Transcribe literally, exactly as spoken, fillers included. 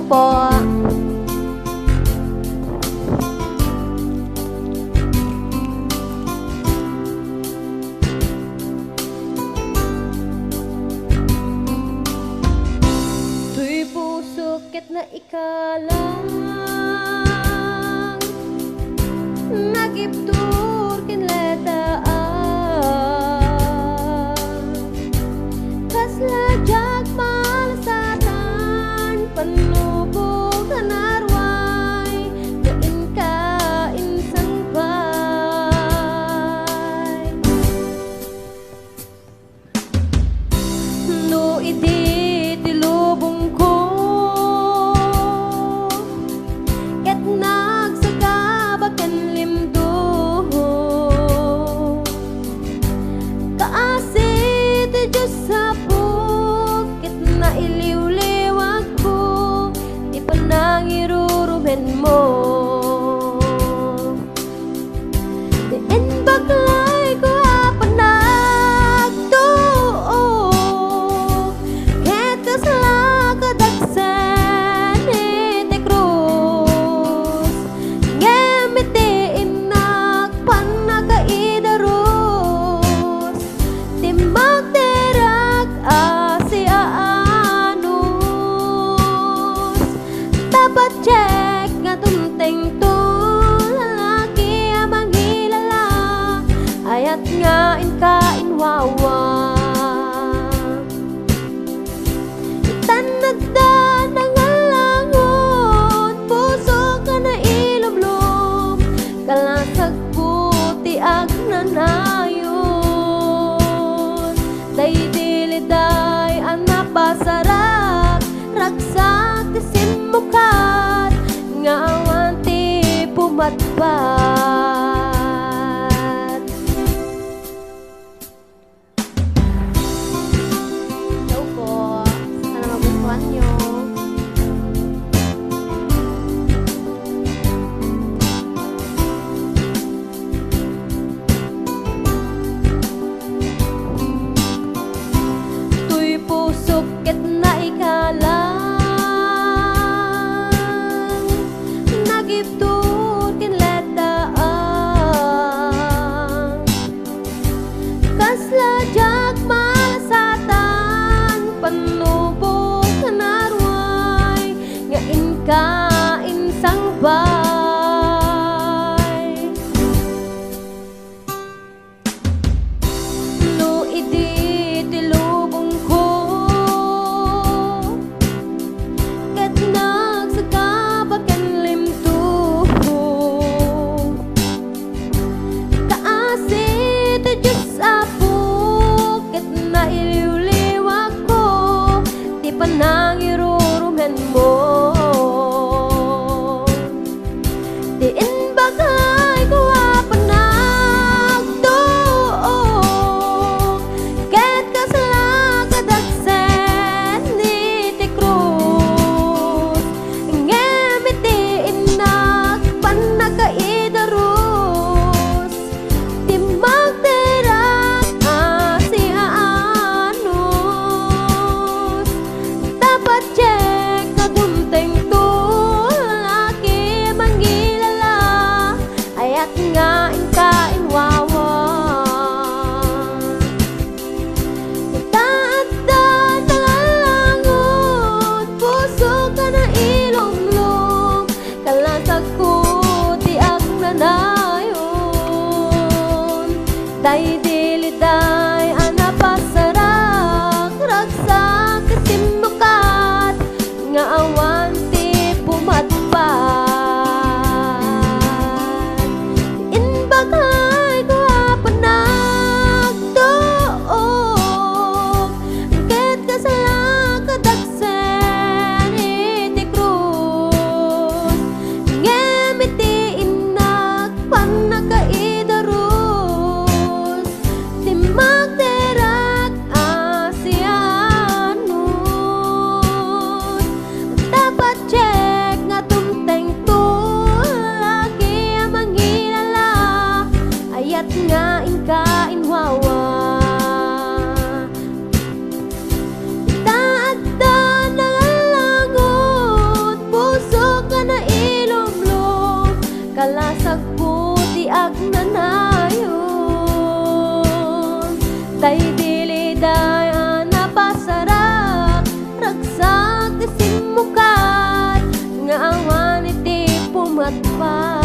Po. Toy pusok ket naikalang, nagibtur ken leddaan. Kasla diak malasatan, pannubokan a ruay, nga inka insangpay. No idi ti lubongko, ket nagsagaba ken limdo. Kaasi ti Dios Apo, ket nailiwliwagko ti panangirurumenmo. Ti imbaglayko a panagtuo, ket kasla kadagsen iti krus. Ngem iti innak pannakaidarus, ti magderag a siaanus. Ta patiek nga tuntengto, lalaki a mangilala, ayat nga inka inwawa. Tan adda nangalangon, pusok a nailumlom, kalasagko ti agnanayon. Daydi liday a napasarak, ragsak ti simmukat, nga awan ti pumatpat. Hello po. Sana magustuhan nyo. Toy pusok ket naikalang, nagibtur ken leddaan. Kasla diak malasatan, pannubokan a ruay, nga inka insangpay. No idi ti lubongko, ket nagsagaba ken limto. Kaasi ti Dios Apo, Ay diliday a napasarak, ragsak ti simmukat, nga awan iti pumatpat.